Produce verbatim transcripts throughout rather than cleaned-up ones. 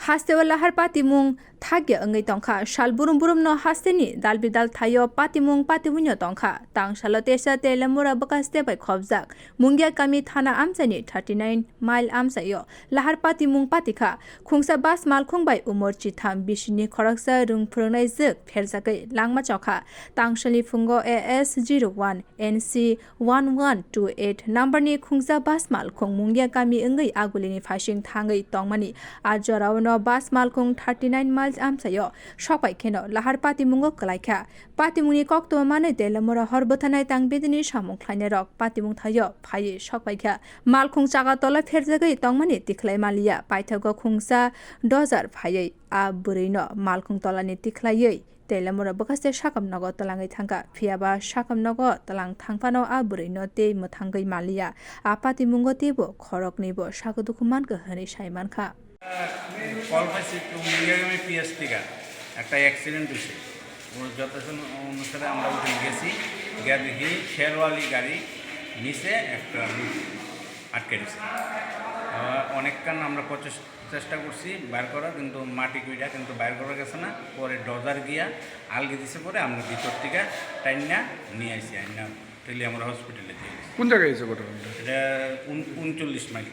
Hasteo lahar patimung thakya wngwi tongkha. Sal burum burumno hasteni dal bidal thaio patimung patiwino tongkha. Tangsalo tesa Telamura bwkhaste bai khopjak Mungia kami thana amchaini thirty nine mile amchaio lahar patimung patikha. Khungsa bus malkhung bai umor chitham bisini khoroksa rung phwrwngnai jwk pherjagwi langma chokha. Tangsalni phungo A S zero one N C one one two eight numberni khungsa bus malkhung Mungia kami wngwi agulini phaising thangwi tongmani. A jorao no bus malkhung thirty nine miles amchaio sokpai kheno lahar patimungo kwlaikha. Patimungni koktwma manwi Telamura hor bwtharnai tang bidini samung khlainairok patimung thaio phaiwi sokpaikha. Malkhung chaka tola pherjagwi tongmani tikhlai manliya. Paithago khungsa dojar phaiwi a bwrwino malkhung tolani tikhlaiwi Telamura bwkhaste sakam nogo twlangwi thangkha. Phiyaba sakam nogo twlang thangphano a bwrwino tei mwthangwi manliya. A patimungo teibo khoroknwibo sakdukhu mankha hwnwi sai mankha. Call পাইছি তো মুঙ্গিয়াগামী পিএস থেকে একটা অ্যাক্সিডেন্ট হয়েছে। ও যতক্ষণ অনুসারে আমরা ওখানে গেছি, গিয়ে দেখি শেরওয়ালি গাড়ি নিচে একটা লোক আটকে দিছে। আহ, অনেকক্ষণ আমরা প্রচেষ-, চেষ্টা করছি বার করার, কিন্তু মাটি কুইটা কিন্তু বার করা গেছে না। পরে ডজার গিয়া আলগি দিছে, পরে আমরা ভিতর থেকে টাইনা নিয়ে আসি, আইনা টেলিয়ামুড়া হসপিটালে দিয়ে আসি। কোন জায়গায় হয়েছে ঘটনাটা? এটা উন-, উনচল্লিশ মাইল।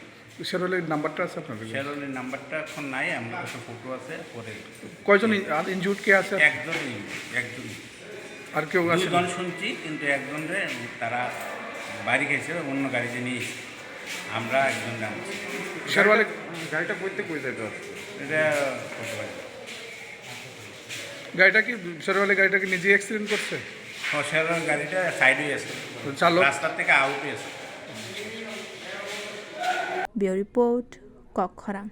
শেরওয়ালির নাম্বারটা আছে আপনার কাছে? শেরওয়ালির নাম্বারটা এখন নাই, আমার কাছে ফটো আছে, পরে। কয়জন ই-, আর ইনজিউর্ড কে আছে? একজন ইনজিউর্ড, একজন। আর কেউ আছে? দুজন শুনছি, কিন্তু একজনরে তারা বাড়ি গেছে, অন্য গাড়িতে নিয়ে এসেছে। আমরা একজন জানছি। শেরওয়ালি গাড়িটা কইতে কই যাইতো আজকে? এটা কক্সবাজার। গাড়িটা কি, শেরওয়ালি গাড়িটা কি নিজেই অ্যাক্সিডেন্ট করছে? ও, শেরওয়ালি গাড়িটা সাইডে আছে। তো চালক? রাস্তা থেকে আউটে আছে। Bureau Report, Kokkhorang.